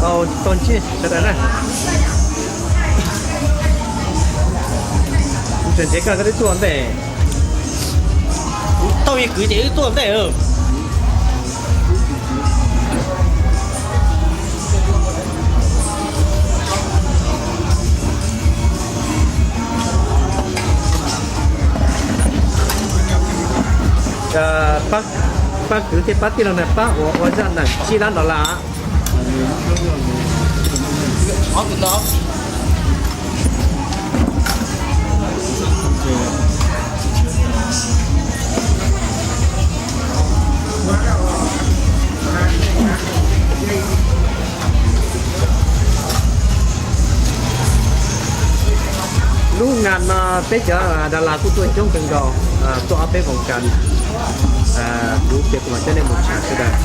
Tau, tau ntsib sawv daws na. Tseem nrhiav koj, koj twb tuaj ntej. Kuv tau ib kwv ces wb tuaj ntej. Pab kwv thiab pab tij laug na, pab ua ua zaj nees tsib lab dollar. Lub ngas no peb cov Dalas kuj tuaj coob kawg nkaus, tuaj ob peb voo kas. Kuv ces kuv mam coj nej mus tsham sawv daws.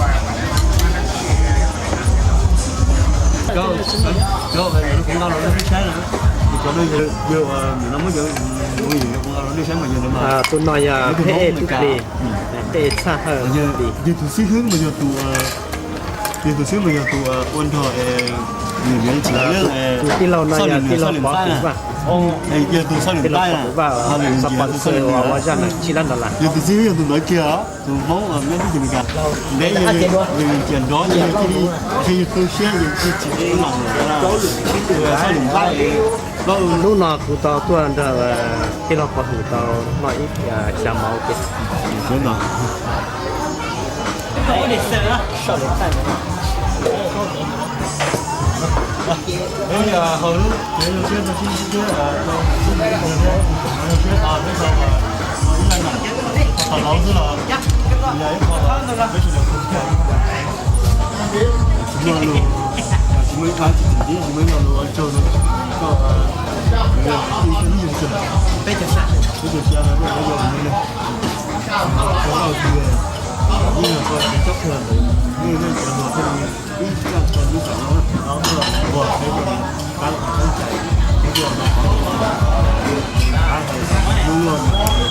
Tus no yog Pheb Ej Tub Plis, Pheb Ej Txhaj Hawj Plis. Yog tus xib hwb mas yog tus, yog tus xib hwb mas yog tus ua nrog, tus tij laug no yog tij laug Pov Kwm Vaj. Tij laug Pov Kwm Vaj, xov pos xwb uas ua zaj nees tsib lab dollar. Yog tus xib hwb yog tus ntawd kiag, tus Hmoob nyob teb chaws Amelikas. Ntev yog cia nrov ces yog cia li qhia yus tu siab ces cia tsis tau los lawm. Hnub no kuv tau tuaj nrog tij laug Pov Kwm tau noj ib xya mov ua ke. Tsis muaj lus, tsis muaj ib qab tsis tsim tib, tsis muaj ib lo lus ua tsaug rau koj, ib tug yawg tsawg, peb caug xya, peb caug xya no koj yuav yog kuv ne, koj ua tiag, ib yog koj tsis txhob qhia ntawd, nej nej cov hluas thiaj li ib txoj koj lub tsam no, ua peb cov qab qhov txhawb cai, peb cov no qhov qab hais lub luaj ntawd,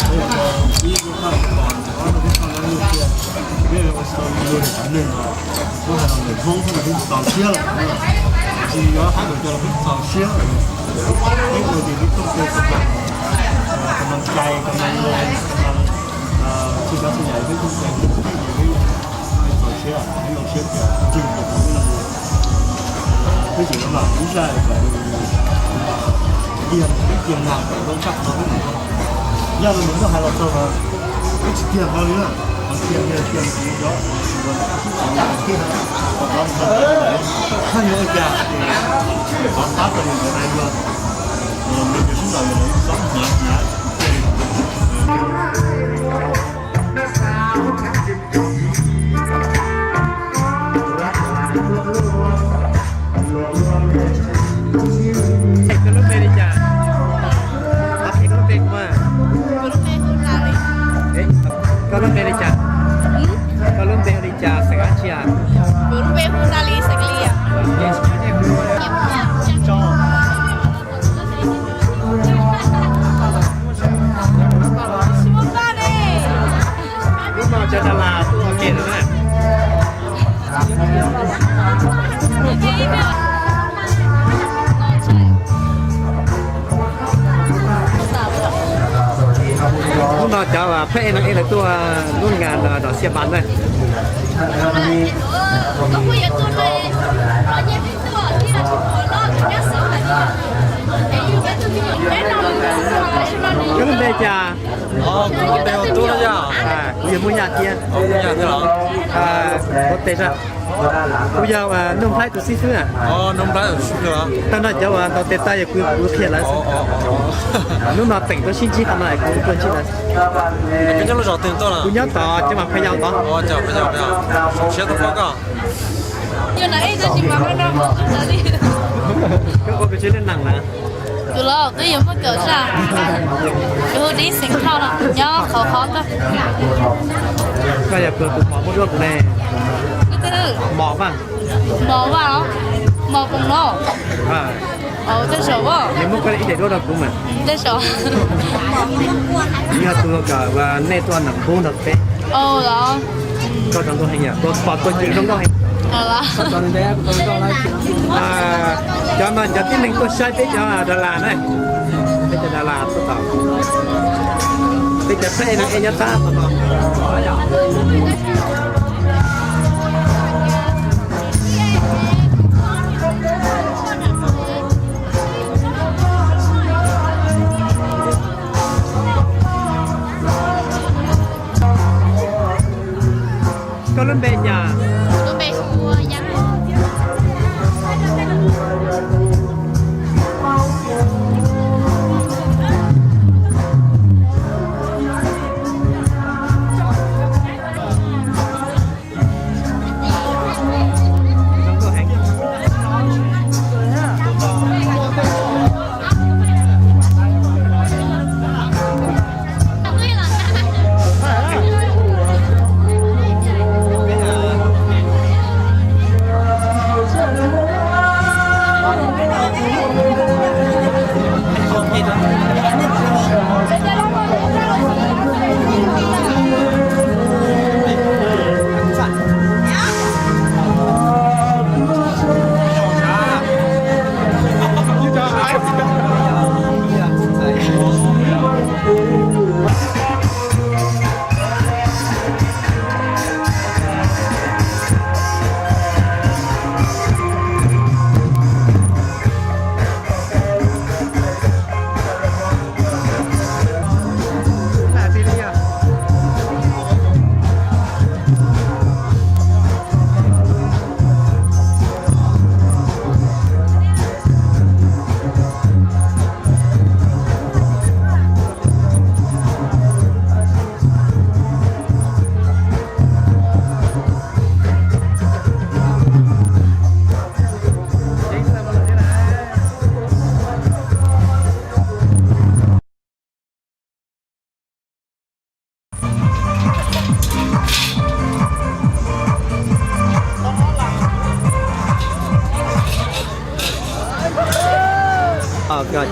peb cov ib lub qab pom ob lub qab lub luaj tiag, peb ua tsis tau luag li cov neeg no. Kuv hais los ntawm Hmoob xwb los twb txaus siab lawm, tsis yog hais lus cos los twb txaus siab lawm. Peb ua ces peb tuaj ua kom, kom nws cai, kom nws, kom nws tsis txhob txhua yam peb tuaj ua ces peb txaus siab, peb zoo siab tias tseem tus peb los, peb tseem los ib zaj kom tiag, peb tiag nag kom zoo tshaj qhov no peb mus. Yog li mus muab hais los txog mas peb tsis tiag npaum li na, qhov tiag tiag tiag mus cov ua sib txawv tiag, qhov no mus txog tiag lawm, qhov yuav ua cas ces qhov qab tau mus ntawd na yog nws cov sib ntaus yuav lawv txhob hnyav hnyav. Koj lub npe li cas? Koj lub npe li cas? Koj lub npe hu li cas, xeem dab tsi? Kuv lub npe hu Nali xeem Lis. Hnub no cov Dalas tuaj ua ke lawm na. Hnub no cov Phab Ej no es lawv tuaj lub ngas no dom xiab pas na. Koj lub npe cas? Kuv yog Muaj Yaj thiab. Ua tes, kuv yog Nuj Nplhaib tus xib fwb. Tag no cov uas ntaus tes tau yog kuv qhia lawv xwb. Hnub no teem tuaj sib ntsib qhov no es kuv tuaj ntsib lawv. Kuv nyob tom cov mas Pha Yau tod. Koj ua koj tsis li nees na. Kuv los twb yuav muaj kaum zaj, kuv hu Dib Xeem Thoj no, nyob qhov qhov ntag. Koj yog tus mos muaj duab kuv ne. Mos Vaj. Mos Vaj, Mos Poom no. Tej zaum, nws muab koj ib daim duab rau kuv mas. Tej zaum. Yog tus kom nej tuaj nam pub nrog peb. Los. Koj zoo nkauj heev yom, pom tus twg zoo nkauj heev? Cov no cov tib neeg tuaj saib peb cov Dalas na, peb cov Dalas tuaj tom, peb cov phab ej nyob tab tom no. Koj lub npe cas? Lub npe hu ua Yab.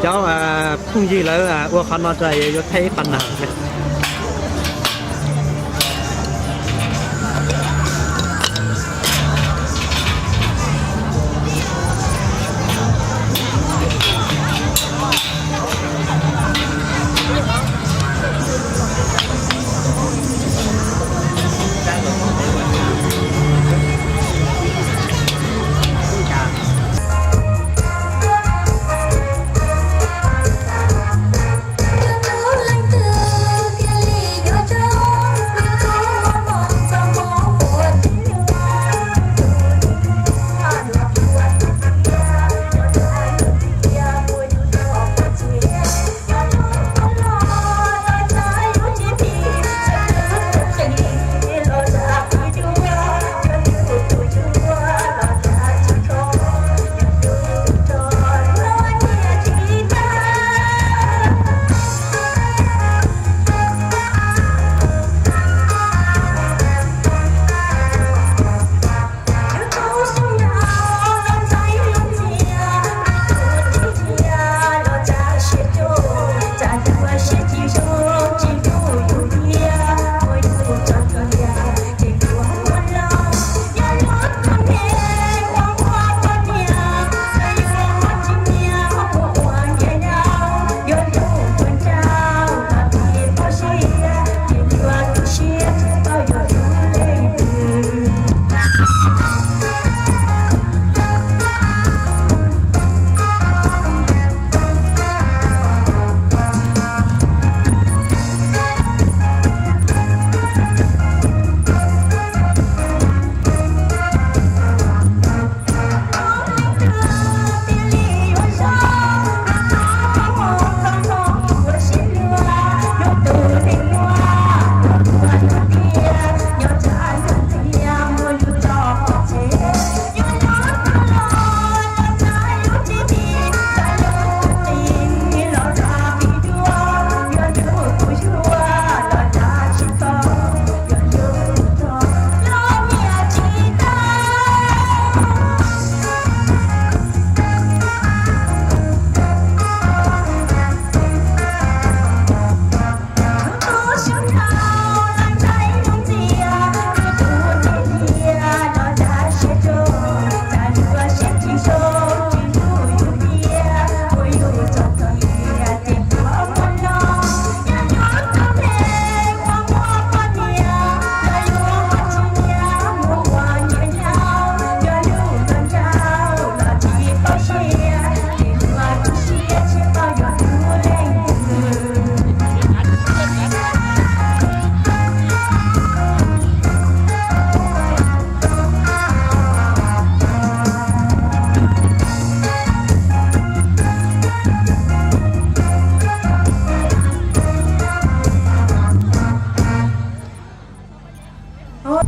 Cov phooj ywg lawv ua qhov no tso, yuav thaij ib qho no. Khwv,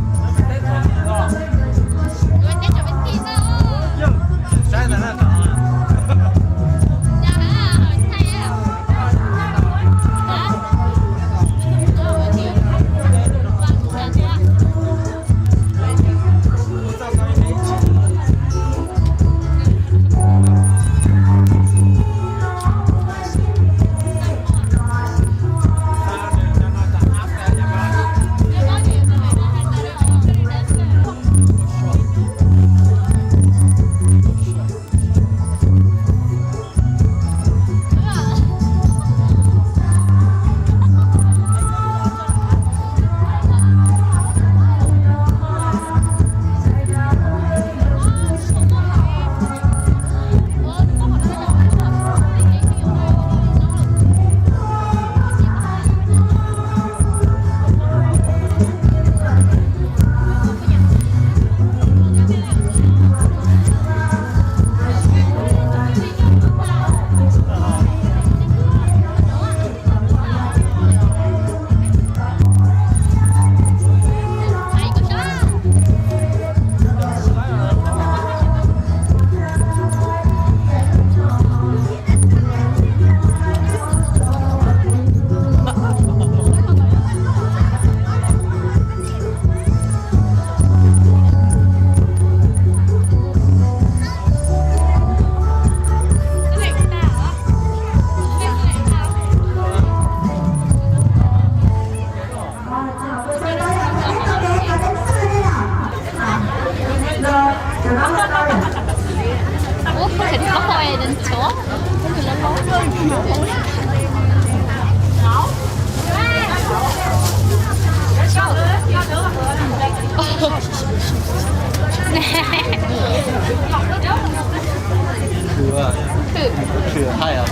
khwv hais os.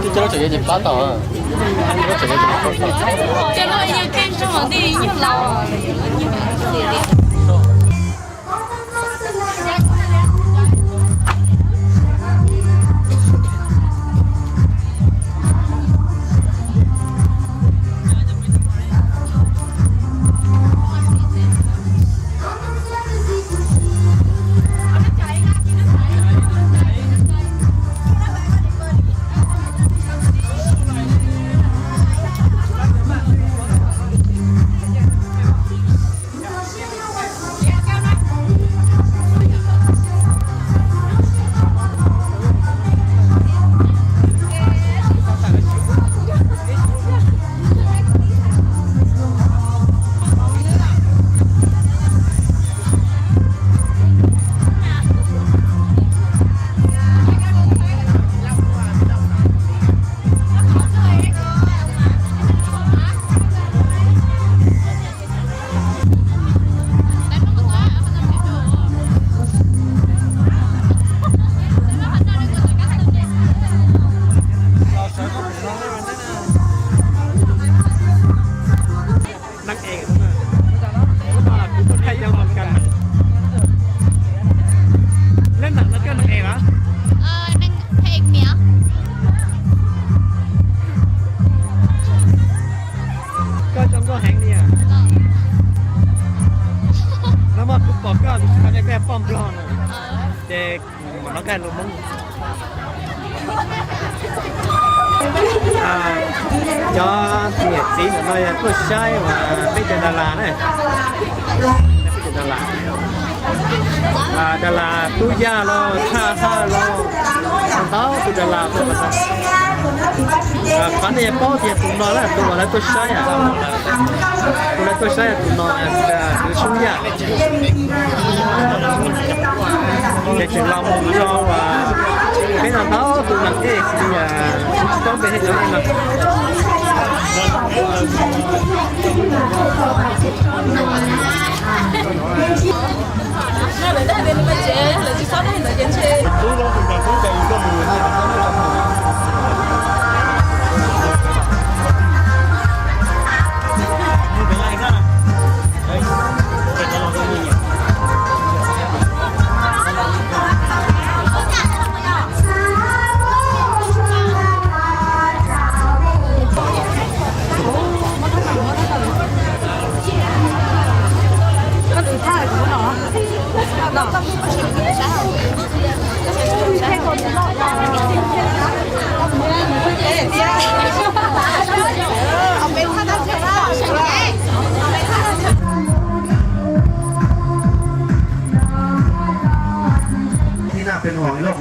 Cov lub tseem yog ces pab tau, lub tseem yog ces pab tau. Nab es, kuv thaij cov mos kas. Nab ntawm no koj nab es los? Koj zoo nkauj heev li. Nag hmo kuv pom koj, kuv tsis tau nyob koj poj nplog no, ces mam nrog koj lus Hmoob. Cov niam txiv ntawm no yog tuaj saib uas peb cov Das Las na. Peb cov Das Las, Das Las Tub Yaj los, Thaj Haj los, ntau tus Das Las tuaj. Qhov nej paub tias tus no na, tus uas lawv tuaj saib, tus lawv tuaj saib tus no, Tub Yaj. Ces tseem los mus rau peb no ntau tus neeg es tsis paub npe thiab cov no.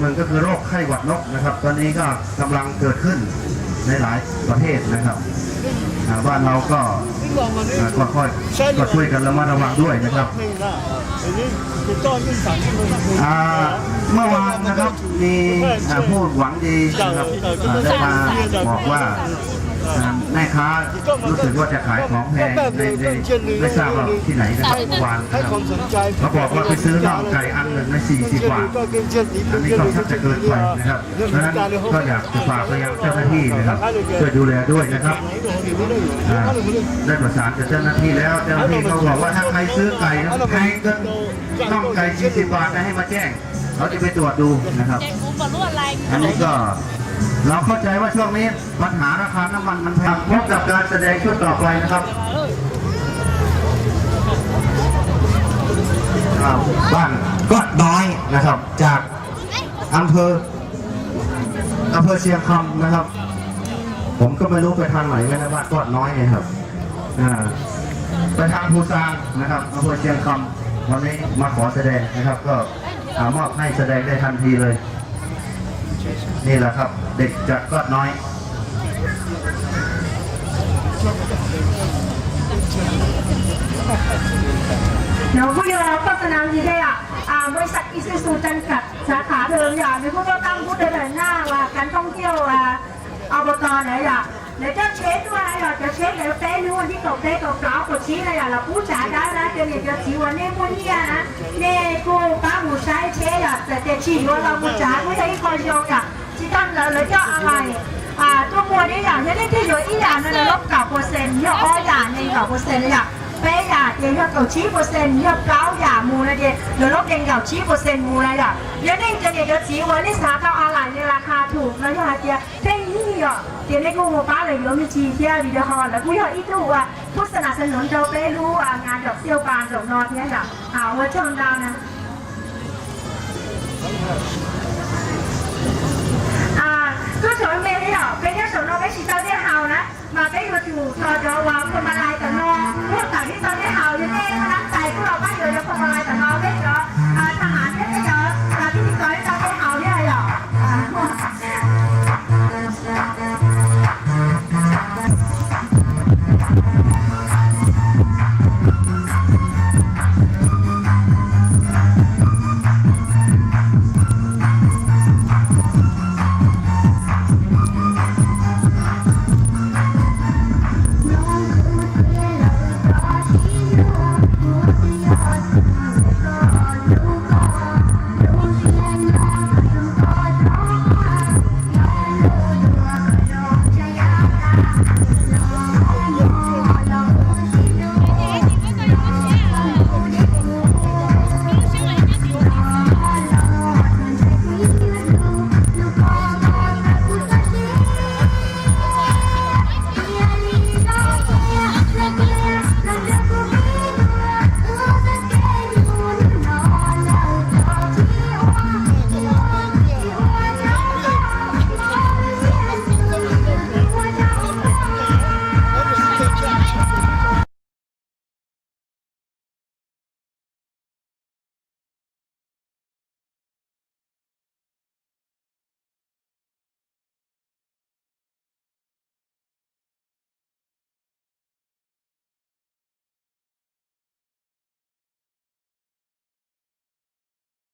หนึ่งก็คือโรคไข้หวัดนกนะครับ ตอนนี้ก็กำลังเกิดขึ้นในหลายประเทศนะครับ อ่า บ้านเราก็ อ่า ก็ค่อย ก็ช่วยกันระมัดระวังด้วยนะครับ อ่า เมื่อวานนะครับ มี อ่า ผู้หวังดีนะครับ อ่า ได้มาบอกว่า อ่า แม่ค้ารู้สึกว่าจะขายของแพง ใน ใน ไม่ทราบว่าที่ไหนนะครับ เมื่อวานนะครับ เขาบอกว่าไปซื้อน่องไก่อันหนึ่งในสี่สิบบาท อันนี้ก็ชักจะเกินไปนะครับ เพราะฉะนั้นก็อยากจะฝากไปยังเจ้าหน้าที่นะครับ ช่วยดูแลด้วยนะครับ อ่า ได้ประสานกับเจ้าหน้าที่แล้ว เจ้าหน้าที่เขาบอกว่าถ้าใครซื้อไก่นะแพงเกินน่องไก่สี่สิบบาทนะให้มาแจ้ง เขาจะไปตรวจดูนะครับ อันนี้ก็เราเข้าใจว่าช่วงนี้ปัญหาราคาน้ำมันมันแพง พบกับการแสดงชุดต่อไปนะครับ อ่า บ้านกอดน้อยนะครับ จากอำเภอ อำเภอเชียงคำนะครับ ผมก็ไม่รู้ไปทางไหนแล้วนะ บ้านกอดน้อยเนี่ยครับ อ่า ไปทางภูซางนะครับ อำเภอเชียงคำ วันนี้มาขอแสดงนะครับ ก็ อ่า มอบให้แสดงได้ทันทีเลย นี่แหละครับ เด็กจากกอดน้อย เดี๋ยวพวกเราโฆษณาดีด้วยอ่ะ อ่า บริษัทอีซูซูจำกัด สาขาเดิมอย่างในพวกเราตั้งบูธเดินหน้าว่าการท่องเที่ยวอ่ะ อบต นะอย่าง แล้วเจ้าเชฟด้วยนะอย่าง เจ้าเชฟเดี๋ยวเป๊ะรู้วันที่ตกได้ตกเสาร์กดชี้นะอย่าง เราพูดจ๋าได้นะ เดี๋ยวเนี่ยเดี๋ยวสีวันนี้พวกเนี่ยนะ เนี่ยกูป้าหมูใช้เชฟอย่าง แต่เดี๋ยวฉีดว่าเราหมูจ๋าไม่ใช่คอยโยงอย่าง ที่ตั้งแล้วแล้วเจ้าอะไร อ่า ตัวมัวเนี่ยอย่าง เนี่ยที่อยู่อีกอย่างนึงลบเก้าเปอร์เซ็นต์ เนี่ยอ้ออย่างหนึ่งเก้าเปอร์เซ็นต์ อย่าง เป๊ะอย่างเดียวเนี่ยเก้าสิบเปอร์เซ็นต์ เนี่ยเก้าอย่างหมูนะเดียวเดี๋ยวลบเองเก้าสิบเปอร์เซ็นต์ หมูนะอย่าง เดี๋ยวนี่จะเนี่ยเดี๋ยวสีวันนี้สาเท่าอะไรในราคาถูกนะอย่างเดียว เท่งนี่อ่ะ เดี๋ยวในกูหมูป้าเลยเดี๋ยวมีชีเที่ยววิดีโอแล้วกูอยากอีกตัวผู้สนับสนุนเราเป้รู้อ่ะงานดอกเซี่ยวบานดอกนอนเนี่ยอย่าง อ่า ว่าช่วงดาวนะ อ่า ก็ถือว่าเมย์นี่อ่ะ เป็นแค่สำนวนไม่ชี้เจ้าที่เฮานะ มาเป้อยู่ถูกทอจอวา